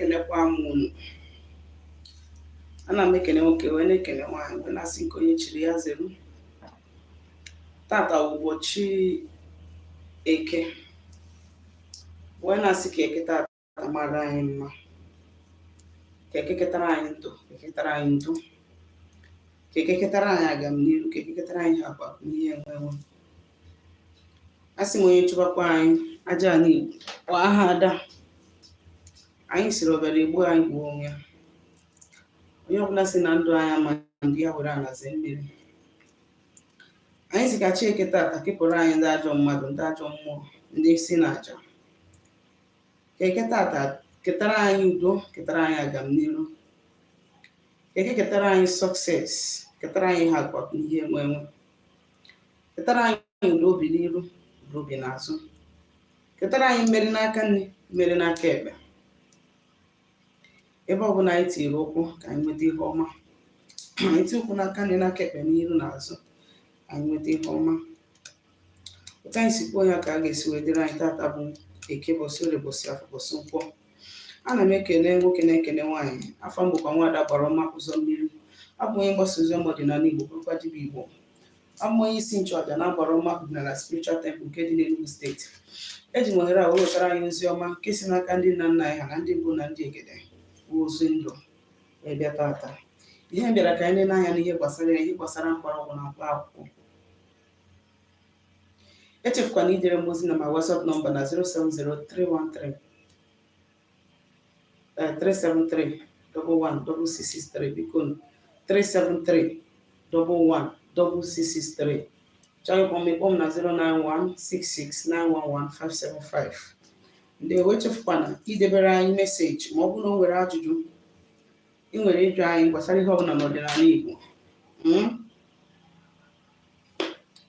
Ekenekwa m unu. Ana m ekene nwoke wee na-ekene nwaanyị wee na-asị nke onye chiri ya zeru. Tata bụ ụbọchị Eke, wee na-asị ka Eke tata mara anyị mma, ka Eke ketara anyị ndụ, ka Eke ketara anyị ndụ, ka Eke ketara anyị agamniru, ka Eke ketara anyị akụ akụ na ihe enwe enwe. Asị m onye chụbakwa anyị aja ala Igbo kpọọ aha ada anyị siri ọbịara egbu anyị gbuo onwe ya. Onye ọbụla si na ndụ anyị ama ndị ya were ala zee mmiri. Anyị si ka chi Eke tata kepụrụ anyị ndị ajọ mmadụ, ndị ajọ mmụọ, ndị si na aja. Ka Eke tata ketara anyị udo, ketara anyị agamniru, ka Eke ketara anyị success, ketara anyị ihe akụ akụ na ihe enwe enwe, ketara anyị udo obi n'iru, udo obi n'azụ, ketara anyị mmeri n'aka nri, mmeri n'aka ekpe. Ebe ọbụla anyị tiri ụkwụ, ka anyị nweta ihe ọma. Anyị tie ụkwụ n'aka nri, n'aka ekpe, n'iru na azụ, anyị nweta ihe ọma. Otu anyị si kwuo ya ka a ga-esi wee dịrị anyị. Tata bụ Eke, bọsị Orie, bọsị Afọ, bọsị Nkwọ. Ana m ekene nwoke, na-ekene nwaanyị. Afa m bụkwa Nwaada Gbara Ọma Ụzọ Mmiri. Abụ onye mgbasa ozi ọma ọdịnala Igbo, bụrụkwa dibịa Igbo. Abụ m onye isi nchụaja na Agbara Ọma Ọdịnala Spiritual Temple nke dị n'Enugu Steeti. Eji m ohere a wee wetara anyị ozi ọma nke si n'aka ndị nna nna anyị ha na ndị mbụ na ndị egede, bụ ozi ndụ, wee bịa tata. Ihe m bịara ka anyị nene anya n'ihe gbasara ya, ihe gbasara mgbọrọgwụ na mkpa akwụkwọ. Echefukwana idere m ozi na my WhatsApp number na 070 313 373 11 6663. Biko, 373 11 6663. Chọọ ịkpọ m, ịkpọ m na 091 66 911 575. Ndewo. Echefukwana idebere anyị message ma ọ bụrụ na o nwere ajụjụ ị nwere ịjụ anyị gbasara ihe ọbụla n'ọdịnala Igbo,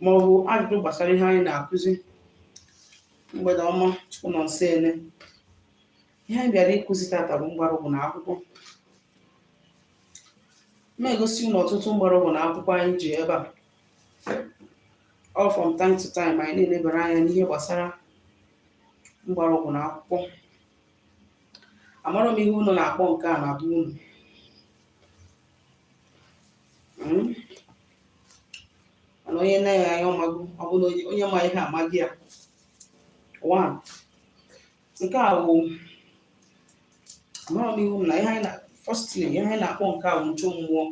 Ma ọ bụ ajụjụ gbasara ihe anyị na-akụzi. Mgbede ọma. Chukwu nọ nso ene. Ihe anyị bịara ịkụzi tata bụ mgbọrọgwụ na akwụkwọ. M egosi unu ọtụtụ mgbọrọgwụ na akwụkwọ anyị ji ebe a. All from time to time, anyị na-elebara anya n'ihe gbasara mgbọrọgwụ na akwụkwọ. Amarọ m ihe unu na-akpọ nke a na be unu. Mana onye na-enye anya ọmago, ọ bụ na onye ma ihe amaghị ya. One, nke a bụ, amarọ m ihu m na ihe anyị na, firstly, ihe anyị na-akpọ nke a bụ nchu mmụọ.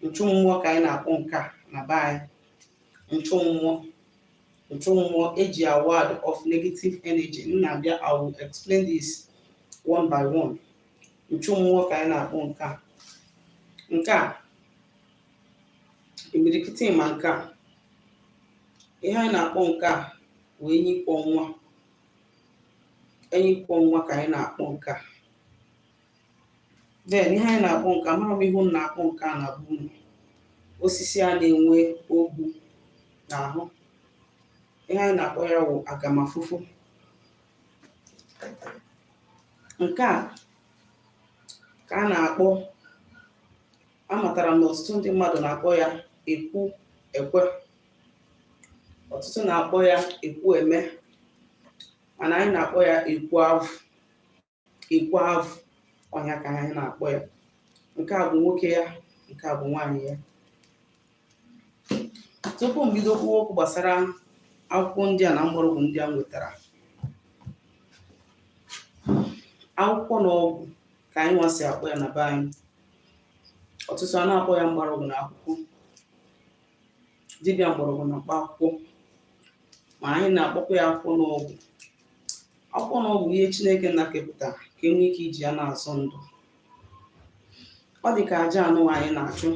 Nchu mmụọ ka anyị na-akpọ nke a na be anyị. Nchu mmụọ, nchu mmụọ eji a ward off negative energy. M na-abịa, I will explain this one by one. Nchu mmụọ ka anyị na-akpọ nke a. Nke a, imirikiti ma nke a, ihe anyị na-akpọ nke a bụ enyi kwọ nwa. Enyi kwọ nwa ka anyị na-akpọ nke a. Then ihe anyị na-akpọ nke a, mara m ihe unu na-akpọ nke a na be unu, osisi a na-enwe ogwu n'ahụ, ihe anyị na-akpọ ya wụ agamafufu. Nke a ka a na-akpọ, amatara m na ọtụtụ ndị mmadụ na-akpọ ya ekwu ekwe, ọtụtụ na-akpọ ya ekwu eme, mana anyị na-akpọ ya ekwu avụ. Ekwu avụ ọnya ka anyị na-akpọ ya. Nke a bụ nwoke ya, nke a bụ nwaanyị ya. Tupu m bido kwuwa okwu gbasara akwụkwọ ndị a na mgbọrọgwụ ndị a m nwetara, akwụkwọ na ọgwụ ka anyị nwa si akpọ ya na be anyị. Ọtụtụ a na-akpọ ya mgbọrọgwụ na akwụkwọ, dibịa mgbọrọgwụ na mkpa akwụkwọ, ma anyị na-akpọkwa ya akwụkwọ na ọgwụ. Akwụkwọ na ọgwụ, ihe Chineke na-akepụta ka e nwee ike iji ya na-azọ ndụ. Ọ dị ka aja anụ anyị na-achụ.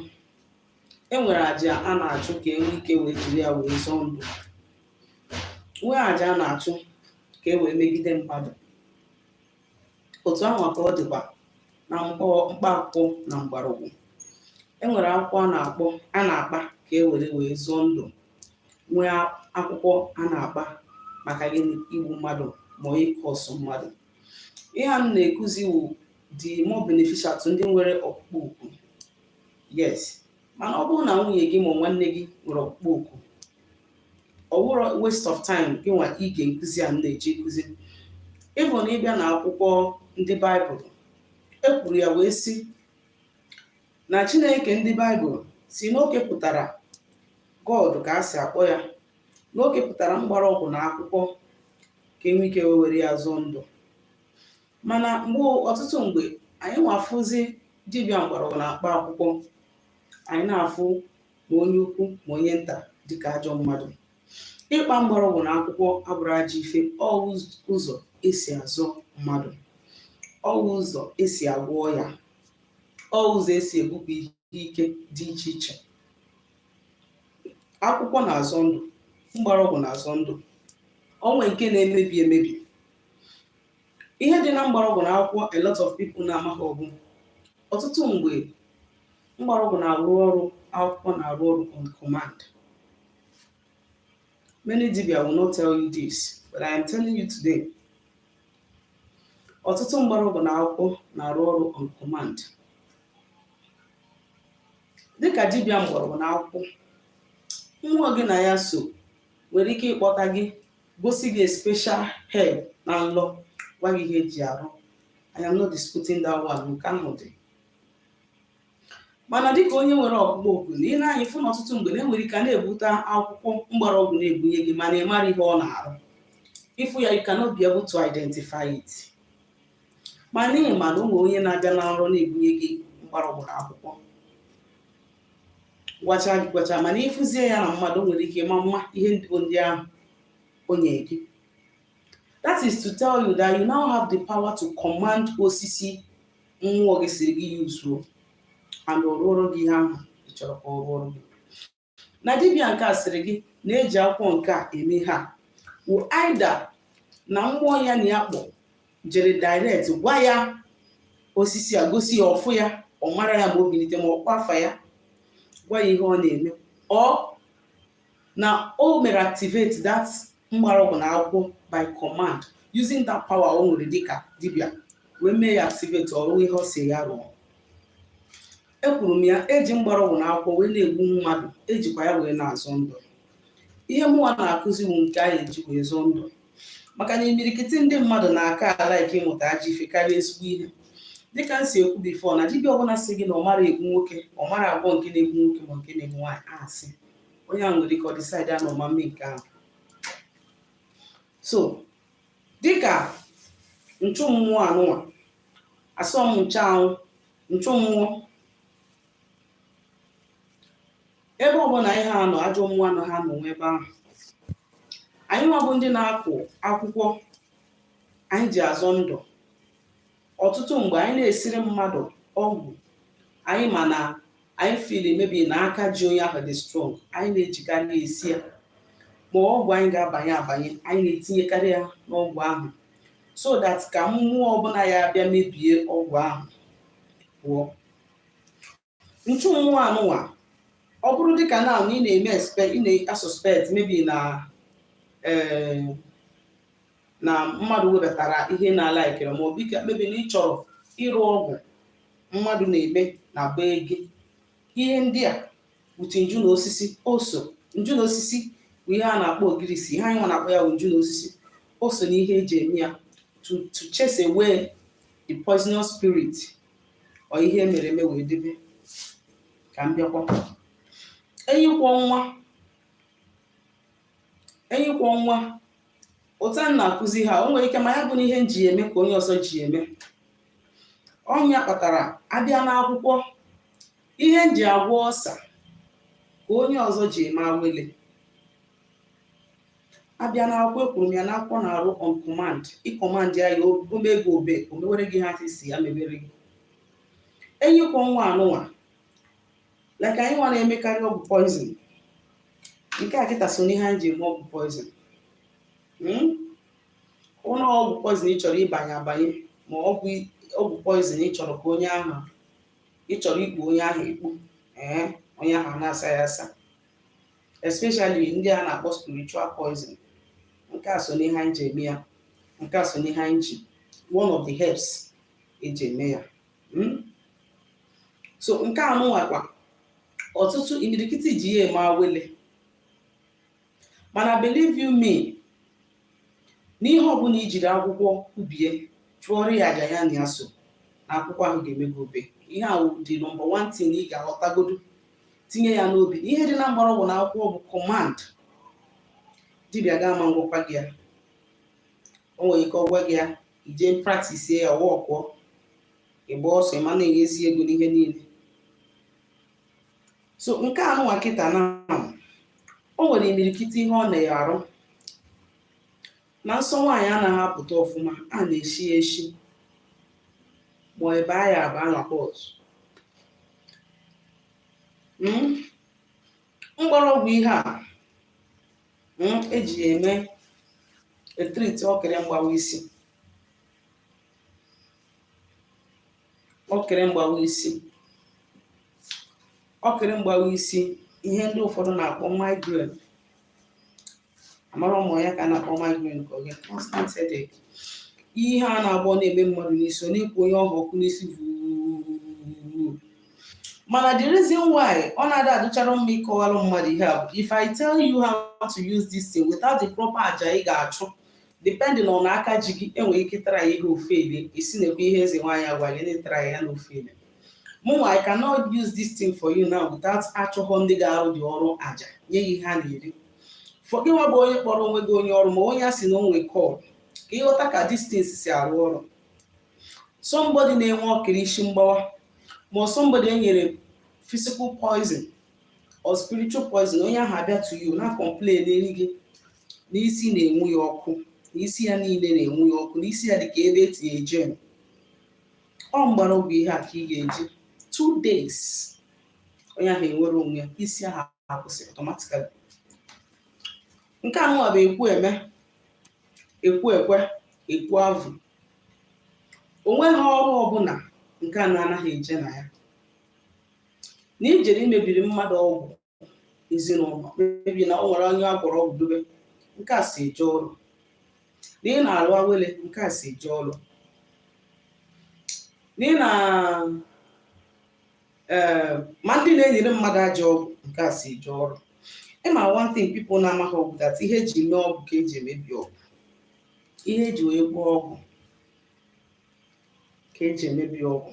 E nwere aja a na-achụ ka e nwee ike wee jiri ya wee zọọ ndụ, nwee aja a na-achụ ka e wee megide mmadụ. Otu ahụ ka ọ dịkwa na mkpa akwụkwọ na mgbọrọgwụ. E nwere akwụkwọ a na-akpọ, a na-akpa ka e were wee zọọ ndụ, nwee akwụkwọ a na-akpa maka gịnị? Igbu mmadụ ma ịkọsụ mmadụ. Ihe a m na-ekuzi wụ dị more beneficial to ndị nwere ọkpụkpọ oku, yes. Mana ọ bụrụ na nwunye gị ma nwanne gị nwere ọkpụkpọ oku, ọ wụrụ waste of time gị nwa ige nkụzi a m na-eji nkụzi. Ịbụ na ịbịa na akwụkwọ Ndị Baịbụl e kwuru ya wee sị na Chineke ndị Baịbụl si na o kepụtara God, ka a si akpọ ya, na o kepụtara mgbọrọgwụ na akwụkwọ ka enwe ike wee were ya zọọ ndụ. Mana mgbe ọtụtụ mgbe anyị nwafụzi dibịa mgbọrọgwụ na mkpa akwụkwọ, anyị na-afụ ma onye ukwu ma onye nta dịka ajọ mmadụ. Ịkpa mgbọrọgwụ na akwụkwọ abụrụ ajọ ife. Ọ ụzọ esi azọ mmadụ, ọ ụzọ esi agwọ ya, ọ ụzọ esi ebupụ ihe ike dị iche iche. Akwụkwọ na-azọ ndụ, mgbọrọgwụ na-azọ ndụ. Onwe nke na-emebi emebi. Ihe dị na mgbọrọgwụ na akwụkwọ, a lot of people na-amaghị ọbụ ọtụtụ mgbe mgbọrọgwụ na-arụ ọrụ, akwụkwọ na-arụ ọrụ on command. Many dibia will not tell you this, but I am telling you today. Ọtụtụ mgbọrọgwụ na akwụkwọ na-arụ ọrụ on command. Dịka dibịa mgbọrọgwụ na akwụkwọ, mmụọ gị na ya so nwere ike ịkpọta gị, gosi gị a special herb na nlọ, gwa gị ihe eji arụ. I am not disputing that one. Nke ahụ dị. Mana dịka onye nwere ọkpụkpọ oku na ị na-anya, fụ na ọtụtụ mgbe na enwere ike a na-ebute akwụkwọ mgbọrọgwụ na-ebunye gị, mana ị mara ihe ọ na-arụ. Ịfụ ya, you cannot be able to identify it. Mana ị ma na o nwere onye na-abịa na nrọ na-ebunye gị mgbọrọgwụ na akwụkwọ, gwacha gị gwacha, mana ịfụzie ya na mmadụ nwere ike ịma mma ihe ndị bụ ndị ahụ o nye gị. That is to tell you that you now have the power to command osisi mmụọ gị siri gị yuzuo, and ọ rụọrọ gị ihe ahụ ị chọrọ ka ọ rụọrọ gị. Na dibịa nke a sịrị gị na-eji akwụkwọ nke a eme ha wụ either na mmụọ ya na ya kpọ jere direct gwa ya osisi a, gosi ya ọfụ ya, ọ mara ya, ma o bilite ma ọ kpọ afa ya, gwa ya ihe ọ na-eme, ọ na o mere activate that mgbọrọgwụ na akwụkwọ by command, using that power o nwere dịka dibịa, wee mee ya activate, ọrụ ihe ọ si ya rụọ. Ekwuru m ya, eji mgbọrọgwụ na akwụkwọ wee na-egbu mmadụ, ejikwa ya wee na-azọ ndụ. Ihe mụnwa na-akụzi bụ nke a eji wee zọọ ndụ, maka na imirikiti ndị mmadụ na-aka ala ike ịmụta ajọ ife karịa ezigbo ihe. Dịka m si ekwu before, na dibịa ọbụla sị gị na ọ mara egbu nwoke, ọ mara agwọ nke na-egbu nwoke ma nke na-egbu nwaanyị, asị onye ahụ nwere ike ọ decide na ọma mme nke ahụ. So dịka nchụ mmụọ anụnwa, asọm nche anwụ nchụ mmụọ, ebe ọbụla ihe anọ, ajọ mmụọ anọ ha nọ ebe ahụ. Anyị nwa bụ ndị na-akụ akwụkwọ anyị ji azọ ndụ, ọtụtụ mgbe anyị na-esiri mmadụ ọgwụ, anyị ma na anyị feel maybe na aka ji onye ahụ dị strong, anyị na-ejikarị esi ya. Ma ọgwụ anyị ga-abanye abanye, anyị na-etinyekarị ya n'ọgwụ ahụ, so that ka mmụọ ọbụla ya bịa mebie ọgwụ ahụ pụọ. Nchu mmụọ anụnwa, ọ bụrụ dịka na ị na-eme expect, ị na-asuspect maybe na ee na mmadụ webatara ihe na-ala ekere, ma ọ bụ maybe na ị chọrọ ịrụ ọgwụ mmadụ na-eme na be gị, ihe ndị a wute nju na osisi oso. Nju na osisi bụ ihe a na-akpọ ogirisi. Ihe anyị nwa na-akpọ ya bụ nju na osisi. O so n'ihe eji eme ya to chase away the poisonous spirit ọ ihe mere eme wee debe. Ka m bịakwa, enyi kwọ nwa, enyi kwọ nwa, ụta m na-akụzi ha, o nwere ike ma ya bụ na ihe m ji eme ka onye ọzọ ji eme. Ọnya kpatara abịa n'akwụkwọ, ihe m ji agwọ ọsa ka onye ọzọ ji eme awele. Abịa n'akwụkwọ, ekwuru m ya n'akwụkwọ na-arụ on command. Ịcommand ya, ya ome gị obe, o mewere gị ha si ya mewere gị. Enyi kwọ nwa anụnwa, like anyị nwa na-emekarị ọgwụ poison, nke a kịta so n'ihe anyị ji eme ọgwụ poison. Ụlọ ọgwụ poison ị chọrọ ịbanye abanye, ma ọgwụ poison ị chọrọ ka onye ahụ ị chọrọ ikpu onye ahụ ikpu, ee, onye ahụ na-asa ya asa, especially ndị a na-akpọ spiritual poison, nke a so n'ihe anyị ji eme ya. Nke a so n'ihe anyị ji, one of the herbs eji eme ya. So nke a nụnwakwa, ọtụtụ imirikiti ji ya eme awele. Mana believe you me, n'ihe ọbụla ijiri akwụkwọ kwubie, Chụọrọ ya aja ya na ya so na akwụkwọ ahụ ga-eme gị obe. Ihe a wụ the number one thing ị ga-aghọtagodu, tinye ya n'obi na ihe dị na mgbọrọgwụ na akwụkwọ bụ command. Dibịa ga-ama ngwakwa gị ya, o nwere ike ọ gwa gị ya, ije practice ya, ọwọkụọ, ịgba ọsọ, ịma na-enyezi ego n'ihe niile. So nke a nụnwa kịta na o nwere imirikiti ihe ọ na-arụ na nsọ nwaanyị anaghị apụta ọfụma, a na-eshi ya eshi ma ebe a ya aba na pot. Mgbọrọgwụ ihe a eji ya eme e-treat ọkịrị mgbawa isi, ọkịrị mgbawa isi, ọkịrị mgbawa isi, ihe ndị ụfọdụ na-akpọ migraine. Amara ụmụ ya ka a na-akpọ migraine, ka ọ gị constant headache, ihe a na-agbọ na-eme mmadụ n'isi, ọ na-ekwu onye ọhụ ọkụ n'isi vuu. Mana the reason why ọ na-ada adịchara mma ịkọwalụ mmadụ ihe a bụ, if I tell you how to use this thing without the proper aja ị ga-achụ, depending on aka ji gị, enwere ike tara ya ihe ofele isi na-ekwe ihe eze nwaanyị agwa gị na-etara ya na ofele. Mụnwa, I cannot use this thing for you now without achọghọ ndị ga-arụ dị ọrụ aja nye ya ihe a na-eri. For gị nwa bụ onye kpọrọ onwe gị onye ọrụ, ma onye a sị na o nwe call, ka ịghọta ka these things si arụ ọrụ. Somebody na-enwe ọkịrị isi mgbawa, ma somebody enyere physical poison or spiritual poison, onye ahụ abịa to you na complain eri gị na isi na-enwu ya ọkụ, na isi ya niile na-enwu ya ọkụ, na isi ya dị ka ebe etinye gem. Ọ mgbọrọgwụ ihe a ka ị ga-eji 2 days, onye ahụ enwere onwe ya, isi ahụ akwụsị automatically. Nke a nụwa bụ ekwu eme, ekwu ekwe, ekwu avụ. Onweghị ọrụ ọbụla nke a na-anaghị eje na ya na ijere imebiri mmadụ ọgwụ ezinụlọ, mebi na o nwere onye a gwọrọ ọgwụ dobe, nke a si eje ọrụ. Na ị na-alụ awele, nke a si eje ọrụ. Na ị na ee, ma ndị na-enyere mmadụ ajọ ọgwụ, nke a si eje ọrụ. Ịma, one thing people na-amaghị ọgwụ, that ihe eji mee ọgwụ ka eji emebi ọgwụ, ihe eji wee gwọọ ọgwụ ka eji emebi ọgwụ.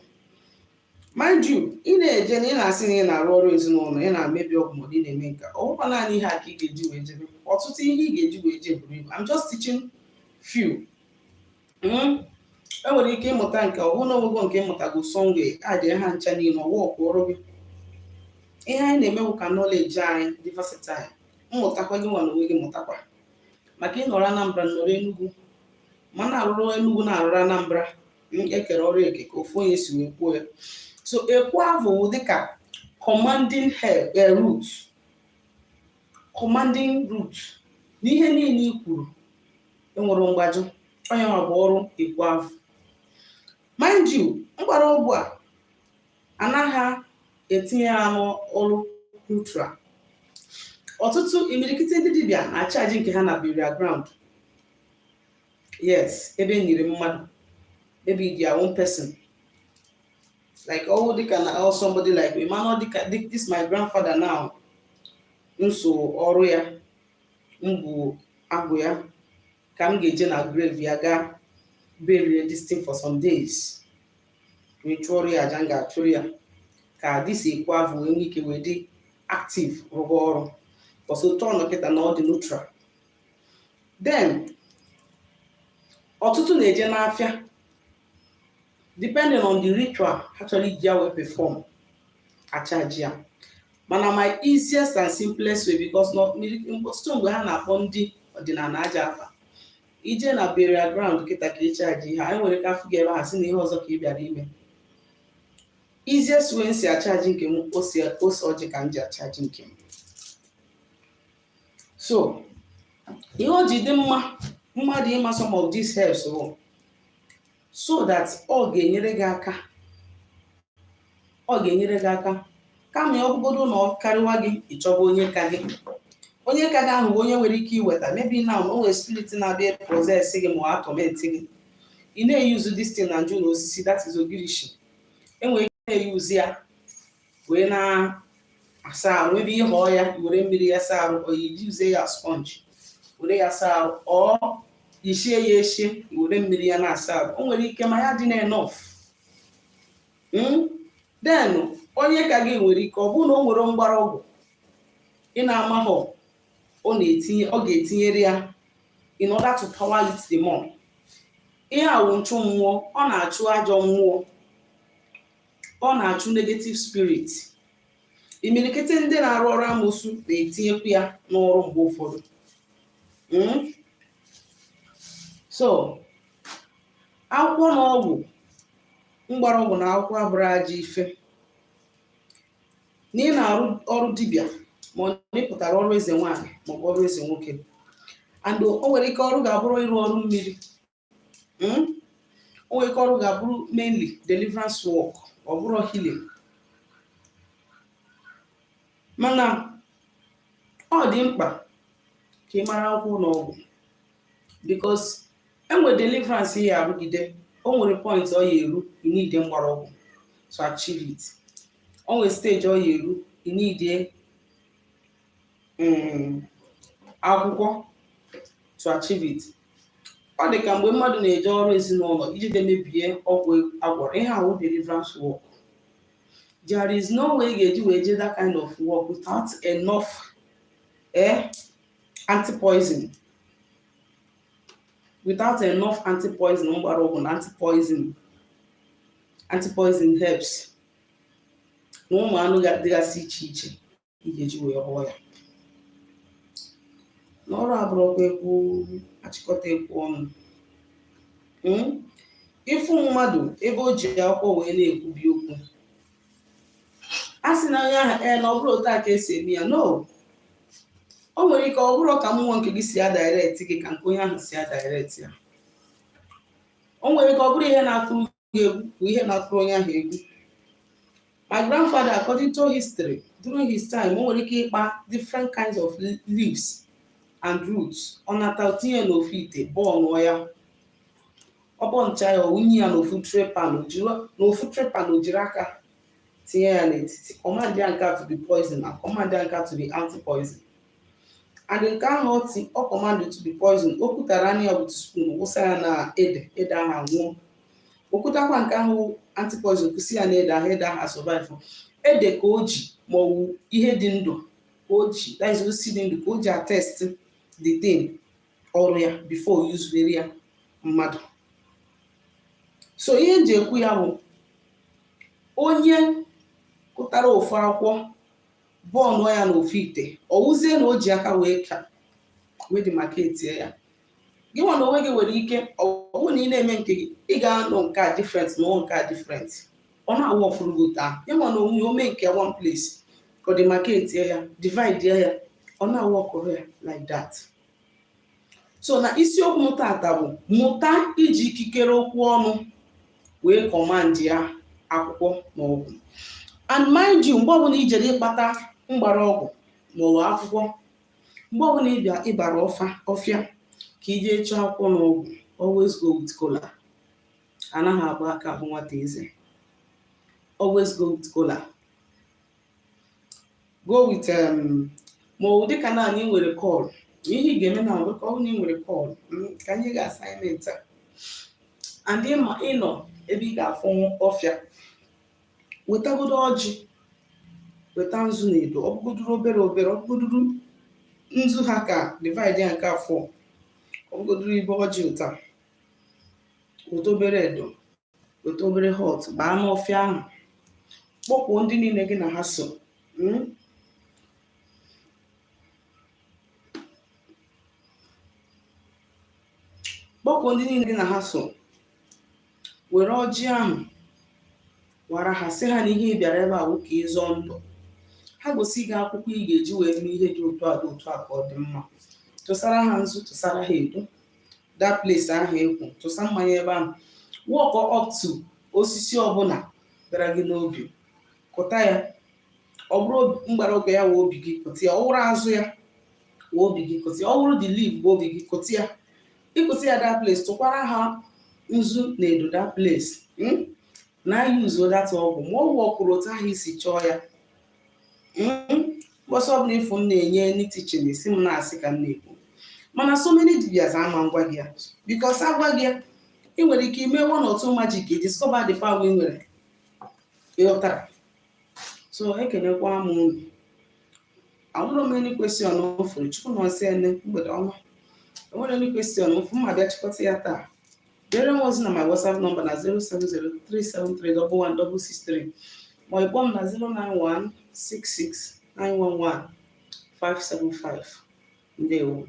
Mind you, ị na-eje na ị na-asị na ị na-arụ ọrụ ezinụlọ, ị na-emebi ọgwụ, ma ị na-eme nka, ọ bụkwa naanị ihe a ka ị ga-eji wee jebe. Ọtụtụ ihe ị ga-eji wee je buru ibu. I'm just teaching few. Enwere ike ịmụta nke ọ bụrụ na onwego nke ịmụtago somewhere, adị ha ncha niile ọwa ọkwụrụ gị. Ihe anyị na-emewu ka knowledge anyị dị versatile. Mmụtakwa gị nwa na onwe gị, mụtakwa maka ịnọrọ Anambra, nọrọ Enugu, ma na-arụrụ Enugu, na-arụrụ Anambra. Ekere ọrụ eke ka ofu onye si wee kwuo ya. So ekwu avụ dịka commanding root, commanding root n'ihe niile i kwuru enwere mgbajụ. Onye nwa bụ ọrụ ekwu avụ. Mind you, mgbara ọgwụ a anaghị etinye ya n'ọrụ neutral. Ọtụtụ imirikiti ndị dibịa na-achaji nke ha na burial ground. Yes, ebe e nyere mmadụ, maybe their own person, like ọwụ dịka na or somebody like Emmanuel, dịka this my grandfather now, nso ọrụ ya m bụ agwụ ya ka m ga-eje na grave ya gaa bury this thing for some days, wee chụọrọ ya aja m ga-achụrụ ya, ka this ekwu avụ wee nwee ike wee dị active rụba ọrụ. Ọsọ otu ọnọ kịta na ọ dị neutral. Then ọtụtụ na-eje n'afịa, depending on the ritual ha chọrọ iji ya wee perform, achaji ya. Mana my easiest and simplest way, because ọtụtụ mgbe ha na-akpọ ndị ọdịnala aja afa, ije na burial ground kịta ka ịchaji ihe anyị nwere ka afụ gị ebe ha sị na ihe ọzọ ka ị bịara ime. Easiest way m si achaji nke m, ose ose ọjị ka m ji achaji nke m. So ihe o ji dị mma mmadụ ịma some of these herbs bụ so that ọ ga-enyere gị aka, ọ ga-enyere gị aka kama ọ bụgodo na ọ karịwa gị, ịchọba onye ka gị. Onye ka gị ahụ bụ onye nwere ike iweta. Maybe now o nwere spirit na-abịa possess gị ma ọ a-torment gị, ị na-eyuzu this thing na nju na osisi, that is ogirishi. Enwere ike na-eyuzu ya wee na-asa arụ ebe ị họọ ya, were mmiri ya saa arụ, or iji ya sponge were ya saa arụ, or Ishie ya eshie, were mmiri ya na-asa arụ. O nwere ike ma ya dị na enough. Then onye ka gị nwere ike ọ bụrụ na o nwere mgbọrọgwụ ị na-amaghọ ọ na-etinye, ọ ga-etinyere ya in order to power it the more. Ihe a wụ nchụ mmụọ. Ọ na-achụ ajọ mmụọ, ọ na-achụ negative spirit. Imirikiti ndị na-arụ ọrụ amoosu na-etinyekwu ya n'ọrụ mgbe ụfọdụ. So akwụkwọ na ọgwụ, mgbọrọgwụ na akwụkwọ abụrụ ajọ ife na ị na-arụ ọrụ dibịa, ma ọ na ịpụtara ọrụ eze nwaanyị maọbụ ọrụ eze nwoke. And o nwere ike ọrụ ga-abụrụ ịrụ ọrụ mmiri. O nwere ike ọrụ ga-abụrụ mainly deliverance work, ọ bụrụ healing, mana ọ dị mkpa ka ị mara akwụkwọ na ọgwụ, because enwe deliverance ya arụgide, o nwere point ọ ya eru, you need mgbọrọgwụ to achieve it. O nwere stage ọ ya eru, you need akwụkwọ to achieve it. Ọ dị ka mgbe mmadụ na-eje ọrụ ezinụlọ iji je mebie ọgwụ agwọrọ. Ihe awụ deliverance work. There is no way ị ga-eji wee jee that kind of work without enough anti-poison, without enough anti-poison mgbọrọgwụ na anti-poison herbs na ụmụ anụ dịgasị iche iche ị ga-eji wee rụọ ya. N'ọrụ abụrụkwa ekwu achịkọta ekwu ọnụ. Ịfụ mmadụ ebe o ji akwụkwọ wee na-ekwubi okwu, a sị na onye ahụ ee na ọ bụrụ otu a ka esi eme ya, no. O nwere ike ọ bụrụ ka mmụọ nke gị si adirect gị ka nke onye ahụ si adirect ya. O nwere ike ọ bụrụ ihe na-atụrụ gị egwu bụ ihe na-atụrụ onye ahụ egwu. My grandfather, according to history, during his time, o nwere ike ịkpa different kinds of leaves and roots. Ọ nata, tinye n'ofu ite, bọọnụọ ya, ọ bọncha ya, ọ wunye ya n'ofu tray pan, n'ofu tray pan, o jiri aka tinye ya n'etiti, command ya nke a to be poison na command ya nke a to be anti-poison. And nke ahụ ọ ti ọ command to be poison, o kwutara anya ya with spoon, wụsa ya na ede, ede ahụ anwụọ. O kwutakwa nke ahụ anti-poison, kwụsị ya na ede ahụ, ede ahụ survive. Ede ka o ji, ma ọ wụ ihe dị ndụ ka o ji, that is, osisi dị ndụ ka o ji atest the thing ọrụ ya before o use ya mmadụ. So ihe m ji ekwu ya bụ, onye kụtara ofu akwụkwọ, bọọnụọ ya n'ofu ite, ọ wụzie na o ji aka wee ka wee demarcate ya, gị nwa na onwe gị nwere ike ọ bụrụ na ị na-eme nke gị, ị ga-anọ nke a different na nke a different, ọ na-awụ ọfụrụ gị taa. Ya nwa na onwe ya, o mee nke one place ka ọ demarcate ya, divide ya, ọ na-awụ ọkụrụ ya like that. So na isiokwu m tata bụ mụta iji ikikere okwu ọnụ wee command ya akwụkwọ na ọgwụ. And mind you, mgbe ọbụla ijere ịkpata mgbara ọgwụ maọbụ akwụkwọ, mgbe ọbụla ịbịa ịbara ọfa ọfịa ka ije chọọ akwụkwọ na ọgwụ, always go with kola. Anaghị agba aka ahụ nwata eze. Always go with kola, go with ma ọ bụ dịka na anyị nwere call, ihe ị ga-eme na mbụ, ka ọ bụ na ị nwere call ka anyị ga assignment a, and ịma ịnọ ebe ị ga-afụ ọfịa, wetagodo ọjị, weta nzu na edo. Ọ bụgoduru obere obere, ọ bụgoduru nzu ha ka divide ya nke afọ, ọ bụgoduru ibe ọjị ụta, weta obere edo, weta obere hot, baa n'ọfịa ahụ, kpọkwuo ndị niile gị na ha so. Kpọkwuo ndị niile gị na ha so, were ọjị ahụ gwara ha, sị ha na ihe ị bịara ebe a wụ ka ịzọ ndụ. Ha gosi gị akwụkwọ ị ga-eji wee mee ihe dị otu a dị otu a ka ọ dị mma. Tụsara ha nzu, tụsara ha edo, that place ahụ ekwu, tụsa mmanya ebe ahụ, walk up to osisi ọbụla bịara gị n'obi, kụta ya. Ọ bụrụ mgbara oge ya wee obi gị, kụta ya. Ọ bụrụ azụ ya wee obi gị, kụta ya. Ọ bụrụ the leaf bụ obi gị, kụta ya. Ịkụta ya that place, tụkwara ha nzu na edo that place, Na use that ọgwụ, ma ọgwụ ọkụrụ otu ahụ isi chọọ ya. Mbọsị ọbụla ịfụ m na-enye any teaching, esi m na-asị ka m na-ekwu. Mana so many dibias ama ngwa gị ya, because agwa gị ya, ị nwere ike ime one or two magic, discover the power ị nwere. Ịghọtara? So ekenekwa m unu. Anwụrụ m any question ofuru. Chukwu na ọsị ene mgbede ọma. Enwere any question ofu mma bịa chịkọta ya taa, dere m ozi na my WhatsApp number na 07037311663, ma ị kpọọ m na 09166911575. Ndewo.